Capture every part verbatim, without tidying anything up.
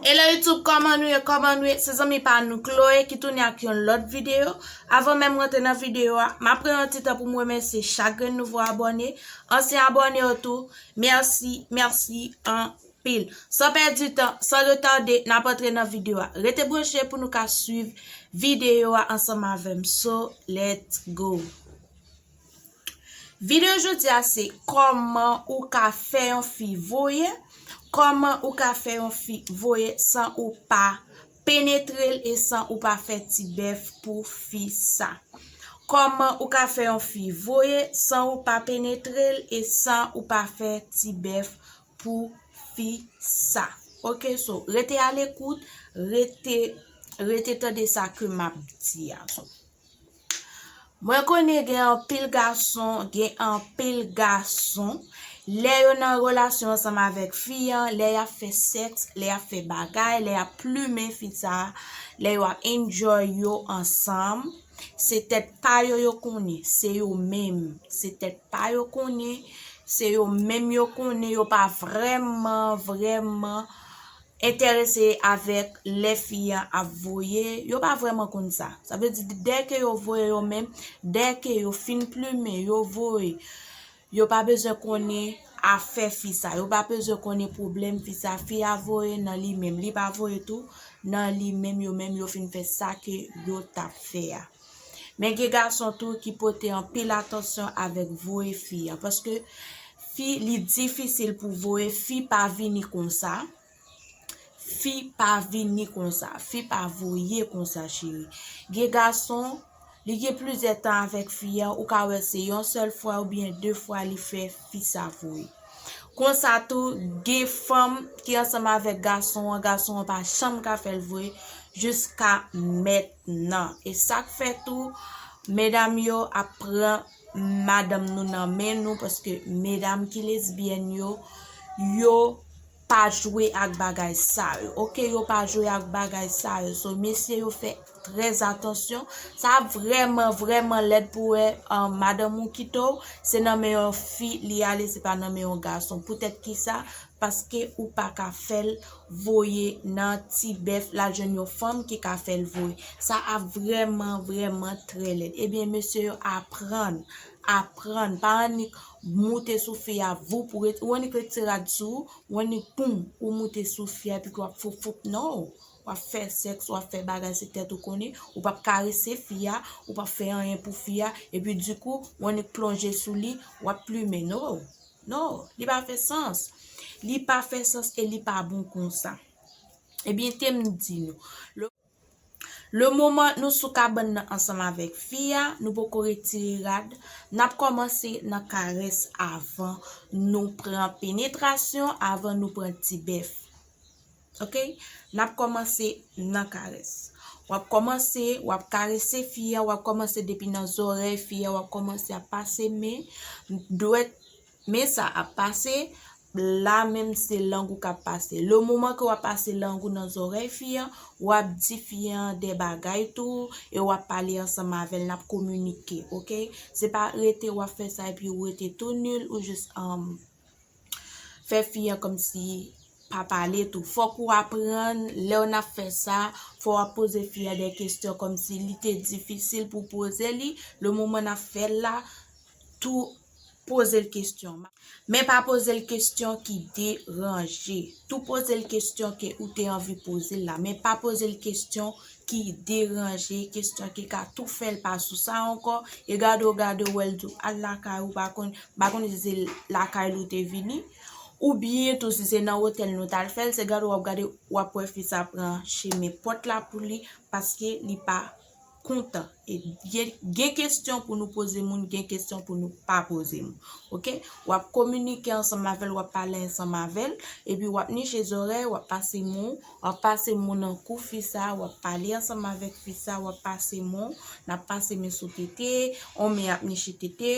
Hello YouTube, kòman nou ye? Kòman nou ye? Se zanmi pa nou Chloé ki tounen ak yon lòt videyo. Avan menm rantre nan videyo a, m ap pran yon ti tan pou m remèsye chak grenn nouvo abòne, ansyen abòne yo tou. Mèsi, mèsi anpil. San pèdi tan, san retade, n ap antre nan videyo a. Rete branche pou nou ka swiv videyo a ansanm avè m. So, let's go! Videyo jodi a se kòman ou ka fè yon fi voye, kòman ou ka fè yon fi voye san ou pa penetre l e san ou pa fè ti bèf pou fi sa. Kòman ou ka fè yon fi voye san ou pa penetre l e san ou pa fè ti bèf pou fi sa. Ok, so, rete a lekout, rete, rete tande sa ke m ap di a. So, mwen konnen gen anpil gason, gen anpil gason, lè yo nan relasyon ansanm avèk fi an, lè y ap fè sèks, lè y ap fè bagay, lè y ap plimen fi sa, lè yo ap enjoy yo ansanm, se tèt pa yo yo konnen, se yo menm, se tèt pa yo konnen, se yo menm yo konnen, yo pa vrèman, vrèman enterese avèk lè fi an ap voye, yo pa vrèman konn sa. Sa vle di, dèke yo voye yo menm, dèke yo fin plimen, yo voye, yo pa bezwen konnen afè fi sa, yo pa bezwen konnen pwoblèm fi sa, fi a voye nan li menm, li pa voye tou nan li menm, yo menm yo fin fè sa ke yo t ap fè a. Men gen gason tou ki pote anpil atansyon avèk voye fi an, paske fi, li difisil pou voye, fi pa vini konsa. Fi pa vini konsa, fi pa voye konsa, cheri. Gen gason, li gen plizyè tan avèk fi an, ou ka wè se yon sèl fwa oubyen de fwa li fè fi sa voye. Konsa tou, gen fanm ki ansanm avèk gason an, gason an pa janm ka fè l voye jiska mentnan. E sa k fè tou, medam yo ap pran madanm nou nan men nou, paske medam ki lesbyèn yo, yo pa jwe ak bagay sa yo. Ok, yo pa jwe ak bagay sa yo. So, mesye yo fè trè atansyon. Sa vrèman, vrèman lèd pou wè, um, madanm ou kite w, se nan men yon fi li ale, se pa nan men yon gason. Poutèt ki sa? Paske ou pa ka fè l voye nan ti bèf, l al jwenn yon fanm ki ka fè l voye. Sa ap vrèman, vrèman trè lèd. Ebyen, mesye yo, aprann, aprann. Pa annik moute sou fi a, voup, ou ret-, ou annik retire rad sou ou, ou annik poum, ou moute sou fi a, epi w ap foup foup. Non, w ap fè sèks, w ap fè bagay, se tèt ou konnen, ou p ap karese fi a, ou p ap fè anyen pou fi a, epi dikou, ou annik plonje sou li, w ap plimen. Non, non, li pa fè sans. Li pa fè sans e li pa bon konsa. Ebyen, te m di nou. Le, le moman nou sou kabann nan ansanm avèk fi a, nou poko retire rad, n ap kòmanse nan karès avan nou pran penetrasyon, avan nou pran ti bèf. Ok? N ap kòmanse nan karès. W ap kòmanse, w ap karese fi a, w ap kòmanse depi nan zòrèy fi a, w ap kòmanse ap pase men, dwèt men sa ap pase, la menm se lang ou k ap pase. Le moman ke w ap pase lang ou nan zòrèy fi an, w ap di fi an de bagay tou, e w ap pale ansanm avè l, n ap kominike, ok? Se pa rete w ap fè sa epi ou rete tou nil, ou jis, um, fè fi an kòmsi pa pale tou. Fòk ou aprann, lè w n ap fè sa, fò w ap poze fi an de kesyon kòmsi li te difisil pou poze li, le moman n ap fè l la, tou poze l kesyon. Men pa poze l kesyon ki deranje. Tou poze l kesyon ke ou te anvi poze l la. Men pa poze l kesyon ki deranje, kesyon ki ka tou fè l pa sou sa ankò. E gade w, gade w, wè l di w al lakay ou, pa konn, pa konn si se lakay li w te vini. Oubyen tou si se nan otèl nou t al fè l, se gade w ap gade, w ap wè fi sa pran chemen pòt la pou li, paske li pa kontan. E gen, gen kesyon pou nou poze moun, gen kesyon pou nou pa poze moun. Ok? W ap kominike ansanm avè l, w ap pale ansanm avè l, epi w ap niche zòrèy, w ap pase men w, w ap pase men w nan kou fi sa, w ap pale ansanm avèk fi sa, w ap pase men w, n ap pase men sou tete, on men ap niche tete,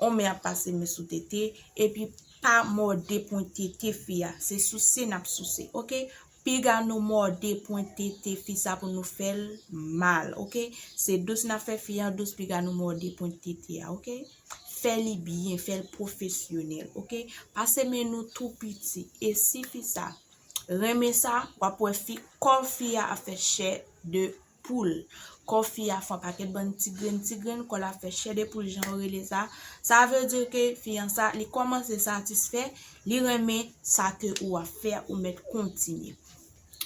on men ap pase men sou tete, epi pa mòde pwen tete fi a, se souse n ap souse, ok? Piga nou mòde pwen tete fi sa pou nou fè l mal, ok? Se dous n ap fè fi an dous, piga nou mòde pwen tete a, ok? Fè li byen, fè l pwofesyonèl, ok? Pase men nou tou piti. E si fi sa renmen sa, w ap wè fi, kò fi a ap fè chè de poul. Kò fi a fè yon pakèt bann ti grenn, ti grenn, kò l ap fè chè de poul, jan yo rele sa. Sa vle di ke fi an sa, li kòmanse satisfè, li renmen sa ke ou ap fè, ou mèt kontinye.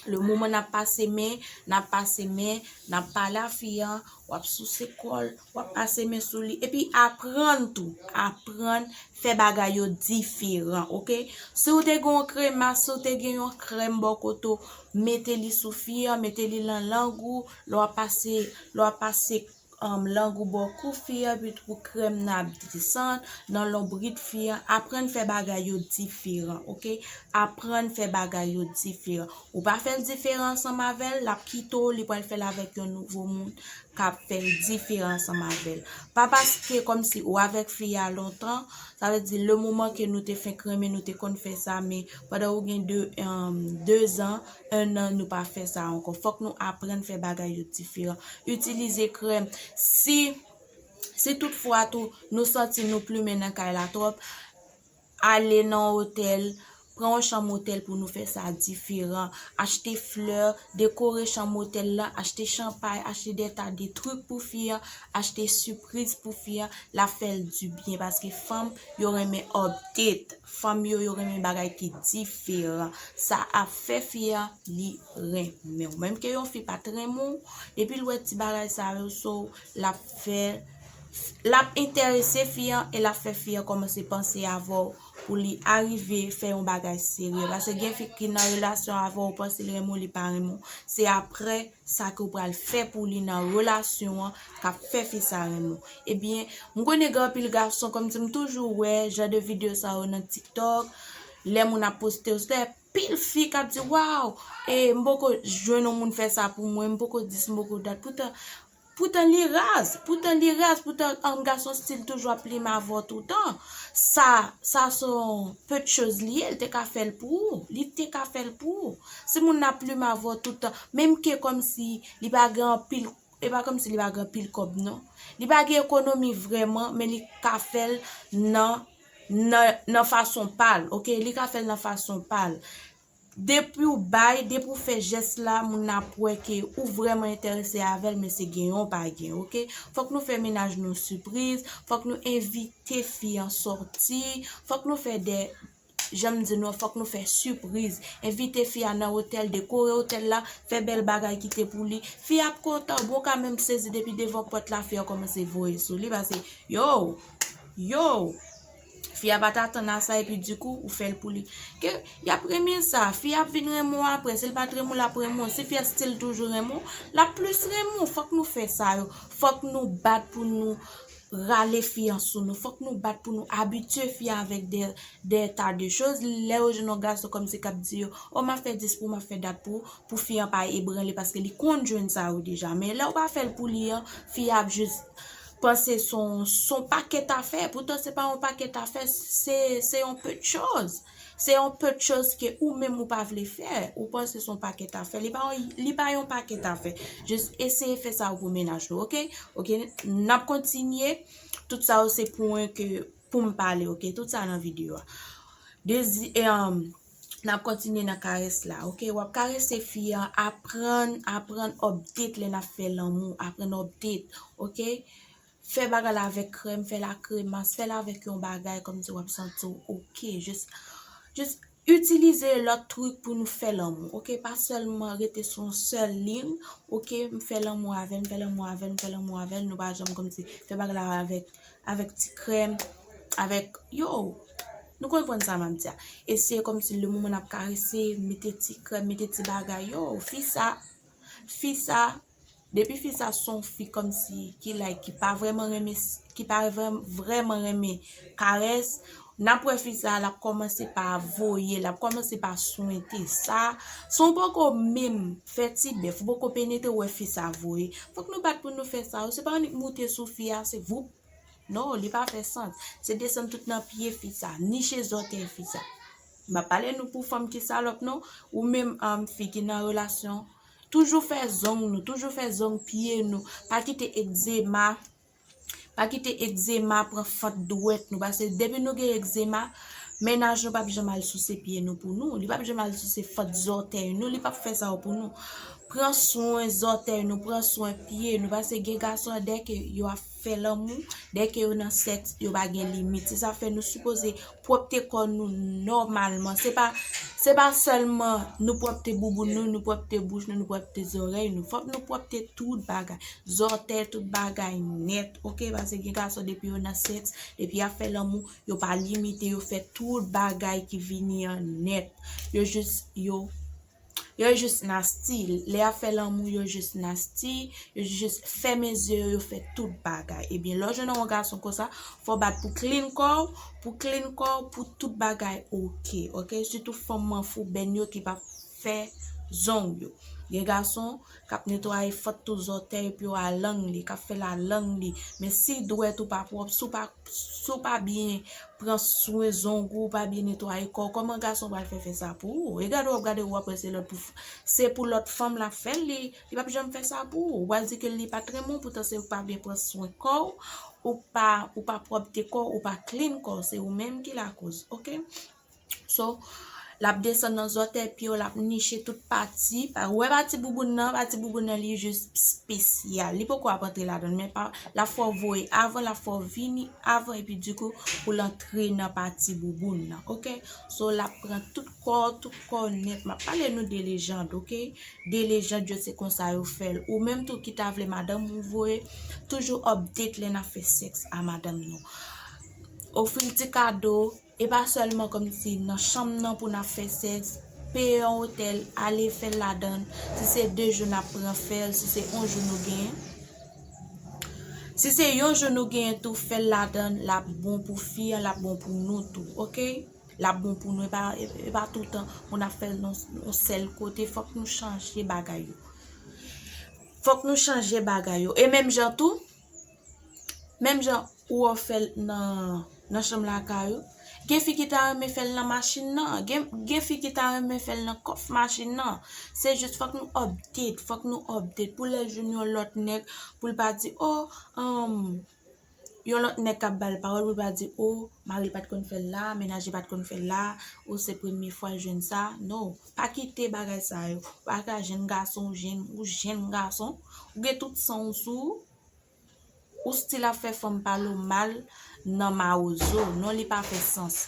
Le moman n ap pase men, n ap pase men, n ap pale a fi an, w ap souse kò l, w ap pase men sou li, epi aprann tou, aprann fè bagay yo diferan, oke? Si w te gen yon kremas, si w te gen yon krèm bò kote w, mete li sou fi an, mete li nan lang ou, lè w ap pase, lè w ap pase um, lang ou bò kou fi an, epi tou krèm nan ap desann nan lonbrit fi an. Aprann fè bagay yo diferan, oke? Aprann fè bagay yo diferan. Ou pa fè l diferan ansanm avè l, l ap kite w, li pral fè l avèk yon nouvo moun k ap fè l diferan ansanm avè l. Pa paske kòmsi ou avèk fi a lontan, sa vle di le moman ke nou te fenk renmen, nou te konn fè sa, men pandan ou gen de, um, de zan, en an, nou pa fè sa ankò. Fòk nou aprann fè bagay yo diferan. Itilize krèm. Si, si toutfwa tou nou santi nou plimen nan kay la twòp, ale nan otèl, pran yon chanm otèl pou nou fè sa diferan. Achte flè, dekore chanm otèl la, achte chanpay, achte de ta de trik pou fi an, achte sipriz pou fi an, l ap fè l dibyen paske fanm yo renmen update. Fanm yo, yo renmen bagay ki diferan. Sa ap fè fi an li renmen w. Menm ke yon fi pa t renmen w, depi l wè ti bagay sa yo sou w, l ap fè, l ap enterese fi an e l ap fè fi an kòmanse panse avè w pou li arive fè yon bagay serye. Paske gen fi ki nan relasyon avè w, ou panse l renmen w, li pa renmen w. Se aprè sa ke w pral fè pou li nan relasyon an k ap fè fi sa renmen w. Ebyen, m konnen gen anpil gason, kòmsi m toujou wè jan de videyo sa yo nan TikTok, lè moun ap poste yo, se pil fi k ap di, "Waw, e m poko jwenn yon moun fè sa pou mwen, m poko dis, m poko dat." Poutan, poutan li raz, poutan li raz, poutan, um, gason still toujou ap plimen avè w toutan. Sa, sa se yon peu de chose li ye, li te ka fè l pou ou, li te ka fè l pou ou. Si moun nan ap plimen avè w toutan, menm ke kòmsi li pa gen anpil, e pa kòmsi li pa gen anpil kòb non. Li pa gen ekonomi vrèman, men li ka fè l nan, nan, nan fason pa l, oke? Li ka fè l nan fason pa l. Depi w bay, depi w fè jès la, moun nan ap wè ke ou vrèman enterese avè l, men se gen yon pa gen, oke? Fòk nou fè mennaj nou sipriz, fòk nou envite fi an sòti, fòk nou fè de, jan m di nou, fòk nou fè sipriz. Envite fi a nan otèl, dekore otèl la, fè bèl bagay kite pou li. Fi a ap kontan, bon, ka menm sezi depi devan pòt la, fi a kòmanse voye sou li, paske, yo, yo, fi a pa t atann a sa, epi dikou, ou fè l pou li. Ke, y ap renmen sa, fi a ap vin renmen w aprè, si l pa t renmen w, l ap renmen w. Si fi a still toujou renmen w, l ap plis renmen w. Fòk nou fè sa yo. Fòk nou bat pou nou rale fi an sou nou. Fòk nou bat pou nou abitye fi a avèk de, de ta de choz. Lè yo jwenn yon gason kòmsi k ap di yo, "O, m ap fè dis pou w, m ap fè dat pou w," pou fi an pa ebranle, paske li konn jwenn sa yo deja. Men lè w pa fè l pou li an, fi a ap jis panse se yon, se yon pakèt afè. Poutan se pa yon pakèt afè, se, se yon peu de choz. Se yon peu de choz ke ou menm ou pa vle fè. Ou panse se yon pakèt afè. Li pa yon, li pa yon pakèt afè. Jis eseye fè sa yo pou mennaj nou, oke? Oke, n ap kontinye. Tout sa yo se pwen ke pou m pale, oke? Tout sa nan videyo a. Dezi-, e, um, n ap kontinye nan karès la, oke? W ap karese fi an, aprann, aprann update lè n ap fè lanmou, aprann update, oke? Fè bagay la avèk krèm, fè la kremas, fè l avèk yon bagay kòmsi w ap santi w oke. Jis, jis itilize lòt trik pou nou fè lanmou, oke? Pa sèlman rete sou yon sèl liy, oke? M fè lanmou avè l, m fè lanmou avè l, m fè lanmou avè l, nou pa janm kòmsi fè bagay la avèk, avèk ti krèm, avèk, yo, nou konprann sa m ap di a. Eseye kòmsi le moman n ap karese, mete ti krèm, mete ti bagay, yo, fi sa, fi sa, depi fi sa se yon fi kòmsi ki like, ki pa vrèman renmen, ki pa vrè-, vrèman renmen karès, n ap wè fi sa, l ap kòmanse pa voye, l ap kòmanse pa swente. Sa, si w poko menm fè ti bèf, ou poko penetre, ou wè fi sa voye. Fòk nou bat pou nou fè sa yo. Se pa annik moute sou fi a, se voup. Non, li pa fè sans. Se desann tout nan pye fi sa, niche zòtèy fi sa. M pa pale nou pou fanm ki salòp, non. Ou menm, um, fi ki nan relasyon, toujou fè zong nou, toujou fè zong pye nou. Pa kite egzema, pa kite egzema pran fant dwèt nou. Paske depi nou gen egzema, Mennaj nou p ap janm al souse pye nou pou nou. Li p ap janm al souse fant zòtèy nou. Li p ap fè sa yo pou nou. Pran swen zòtèy nou, pran swen pye nou. Paske gen gason, dèke yo ap fè lanmou, dèke yo nan sèks, yo pa gen limit. Se sa fè nou sipoze pwòpte kò nou nòmalman. Se pa, se pa sèlman nou pwòpte bouboun nou, nou pwòpte bouch nou, nou pwòpte zòrèy nou. Fòk nou pwòpte tout bagay. Zòtèy, tout bagay nèt, oke? Paske gen gason, depi yo nan sèks, depi y ap fè lanmou, yo pa limite, yo fè tout bagay ki vini an nèt. Yo jis, yo, yo jis nasty. Lè y ap fè lanmou, yo jis nasty, yo jis fèmen zye yo, yo fè tout bagay. Ebyen, lè w jwenn yon gason konsa, fò w bat pou clean kò w, pou clean kò w, pou tout bagay oke, oke? Sitou fanm manfouben yo ki p ap fè zong yo. Gen gason k ap netwaye fant tou zòtèy epi w a lang li, k ap fè l a lang li. Men si dwèt ou pa pwòp, si w pa, si w pa byen pran swen zong ou, ou pa byen netwaye kò w, kòman gason pral fè fè sa pou ou? E gade w ap gade ou apre se lòt pou f-, se pou lòt fanm l ap fè l, li, li p ap janm fè sa pou ou. Ou pral di ke li pa t renmen w, poutan se ou pa byen pran swen kò w, ou pa, ou pa pwòpte kò w, ou pa clean kò w, se ou menm ki lakoz, oke? So, l ap desann nan zòtèy pye w, l ap niche tout pati. Pa, ou wè pati bouboun nan, pati bouboun nan li jis espesyal. Li poko ap antre ladan l, men pa, l ap fè w voye avan, l ap fè w vini avan, epi dikou, pou l antre nan pati bouboun nan, oke? So, l ap pran tout kò, tout kò nèt. M ap pale nou de lejand, oke? De lejand yo, se konsa yo fè l. Ou menm tou ki ta vle madanm ou voye, toujou update lè n ap fè sèks a madanm nou. Ofri l ti kado, e pa sèlman kòmsi nan chanm nan pou n ap fè sèks, peye yon otèl, ale fè l ladan l. Si se de jou n ap pran, fè l. Si se yon jou nou genyen, si se yon jou nou genyen tou, fè l ladan l, l ap bon pou fi an, l ap bon pou nou tou, oke? L ap bon pou nou, e pa, e, e pa toutan pou n ap fè l nan yon sèl kote, fòk nou chanje bagay yo. Fòk nou chanje bagay yo. E menm jan tou, menm jan ou wè w fè l nan, nan chanm lakay ou, gen fi ki ta renmen fè l nan machin nan, gen, gen fi ki ta renmen fè l nan kòf machin nan. Se jis fòk nou update, fòk nou update pou lè l jwenn yon lòt nèg, pou l pa di, o, um, yon lòt nèg k ap ba l pawòl, pou l pa di, o, mari l pa t konn fè l la, mennaj li pa t konn fè l la, o, se premye fwa l jwenn sa. No, pa kite bagay sa yo. Pa ka jèn gason, ou jèn, ou jèn gason, ou gen tout san w sou ou, ou still ap fè fanm pale w mal nan mawozo. Non, li pa fè sans.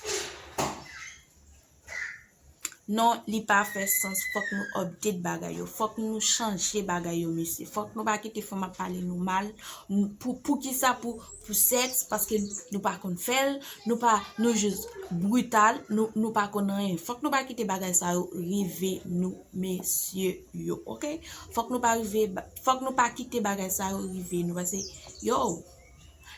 Non, li pa fè sans. Fòk nou update bagay yo. Fòk nou chanje bagay yo, mesye. Fòk nou pa kite fanm ap pale nou mal. Pou, poukisa? Pou, pou sèks, paske nou pa konn fè l, nou pa, nou jis brital, nou, nou pa konn anyen. Fòk nou pa kite bagay sa yo rive nou, mesye yo, oke? Fòk nou pa rive, fòk nou pa kite bagay sa yo rive nou, paske, yo,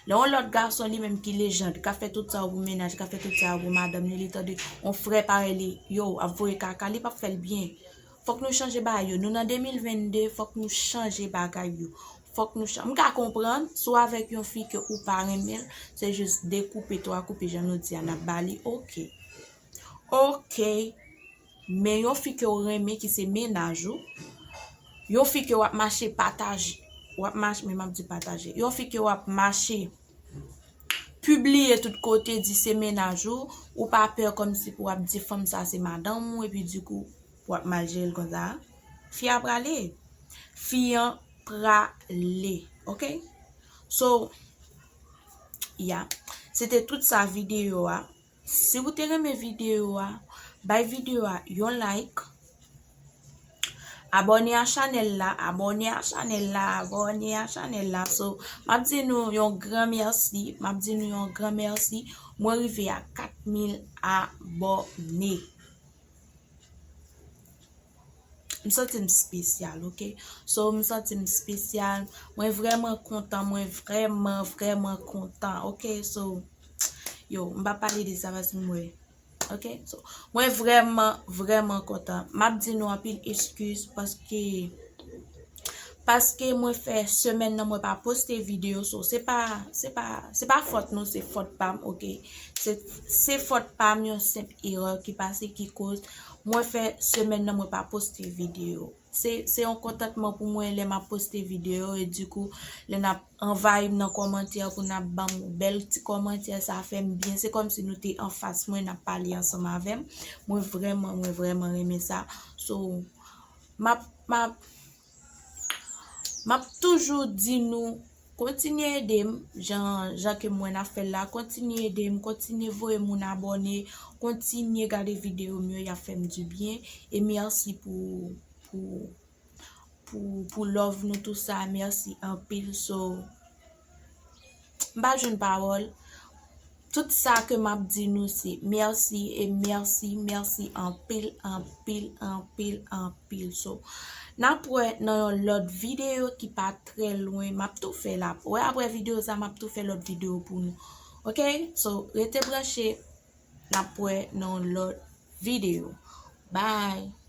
lè yon lòt gason li menm ki lejand, k ap fè tout sa yo pou mennaj, k ap fè tout sa yo pou madanm li, li tande yon frè parèy li, yo, ap voye kaka, li p ap fè l byen. Fòk nou chanje bagay yo. Nou nan de mil venn de, fòk nou chanje bagay yo. Fòk nou chan-, m ka konprann, si w avèk yon fi ke ou pa renmen l, se jis de koupe, twa koupe, jan nou di a, n ap ba li, oke. Oke. Men yon fi ke w renmen ki se mennaj ou, yon fi ke w ap mache pataje, w ap mache, men m ap di pataje, yon fi ke w ap mache pibliye tout kote, di se mennaj ou, ou pa pè kòmsi pou w ap di fanm sa se madanm ou, epi dikou, w ap mal jere l konsa. Fi a prale. Fi an prale. Oke? So, ya. Se te tout sa videyo a. Si w te renmen videyo a, bay videyo a yon like. Abòne a chanèl la, abòne a chanèl la, abòne a chanèl la. So, m ap di nou yon gran mèsi, m ap di nou yon gran mèsi. Mwen rive a kat mil abòne. M santi m espesyal, oke? So, m santi m espesyal. Mwen vrèman kontan, mwen vrèman, vrèman kontan, oke? So, yo, m pa pale de sa paske m wè. Oke? So, mwen vrèman, vrèman kontan. M ap di nou anpil eskiz paske, paske mwen fè semèn nan mwen pa poste videyo. So, se pa, se pa, se pa fòt nou, se fòt pa m, oke? Se, se fòt pa m, yon senp erè ki pase ki koz Mwen fè semèn nan mwen pa poste videyo. Se se yon kontantman pou mwen lè m ap poste videyo e dikou lè n ap anvayi m nan kòmantè pou n ap ban m bèl ti kòmantè, sa fè m byen. Se kòmsi nou te anfas mwen, n ap pale ansanm avè m. Mwen vrèman, mwen vrèman renmen sa. So, m ap, m ap, m ap toujou di nou, kontinye ede m, jan, jan ke mwen ap fè l la, kontinye ede m, kontinye voye moun abòne, kontinye gade videyo m yo, y ap fè m dibyen. E mèsi pou, pou, pou, pou love nou tou sa, mèsi anpil. So, m pa jwenn pawòl. Tout sa ke m ap di nou se mèsi e mèsi, mèsi anpil, anpil, anpil, anpil. So, n ap wè nan yon lòt videyo ki pa trè lwen. M ap tou fè l ap, wè, apre videyo sa, m ap tou fè lòt videyo pou nou. Oke? So, rete branche. N ap wè nan yon lòt videyo. Bye!